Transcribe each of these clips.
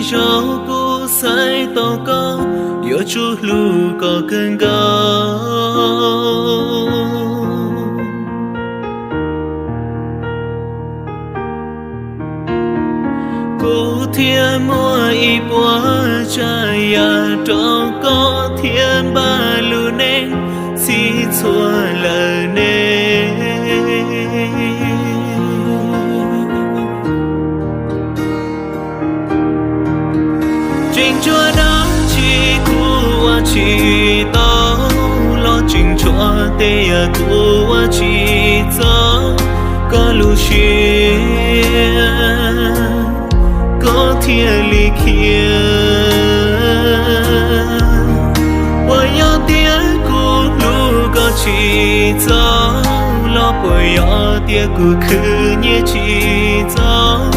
Tso kuv xaiv tau koj, yuav tsum hlub koj kawg nkaus. Kuv thiaj muaj ib puas tsav yam rau koj thiab npaj lub neej txhij txhua lawm ne. Tseem tshuav dab tsi kuv ua tsis tau, los tseem tshuav tej yam kuv ua tsis txaus koj lub siab, koj thiaj li khiav. Puas yog tias kuv hlub koj tsis txaus, los puas yog tias kuv khwv nyiaj tsis txaus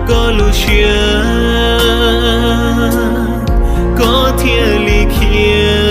koj lub siab, koj thiaj li khiav.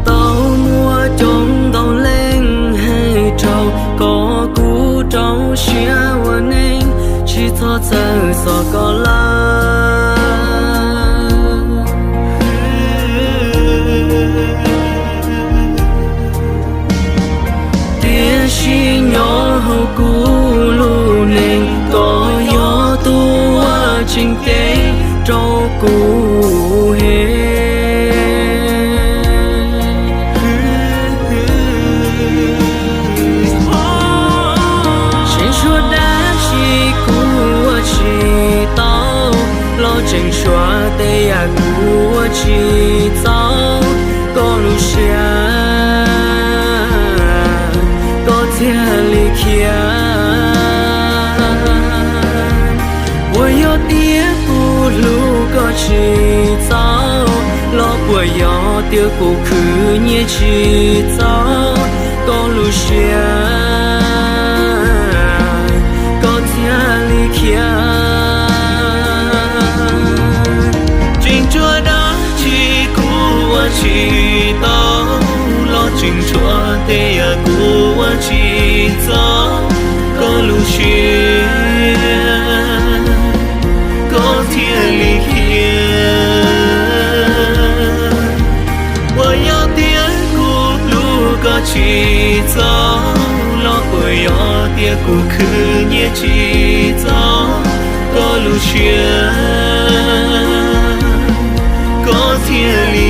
Tau muaj coob ntau leej hais rau kom kuv rau siab ua neej, tsis txhob txhawj xyuas koj lawm. Tiam sis nyob hauv kuv lub neej, koj yog tus uas tseem ceeb rau kuv heev. Tseem tshuav dab tsi kuv ua tsis tau, los tseem tshuav tej yam kuv ua tsis txaus koj lub siab, koj thiaj li khiav. Puas yog tias kuv hlub koj tsis txaus, los puas yog tias kuv khwv nyiaj tsis txaus koj lub siab, koj thiaj li khiav. Tseem tshuav dab tsi kuv ua tsis tau, los tseem tshuav tej yam kuv ua tsis txaus koj lub siab, koj thiaj li khiav. Puas yog tias kuv hlub koj tsis txaus, los puas yog tias kuv khwv nyiaj tsis txaus koj lub siab, koj thiaj li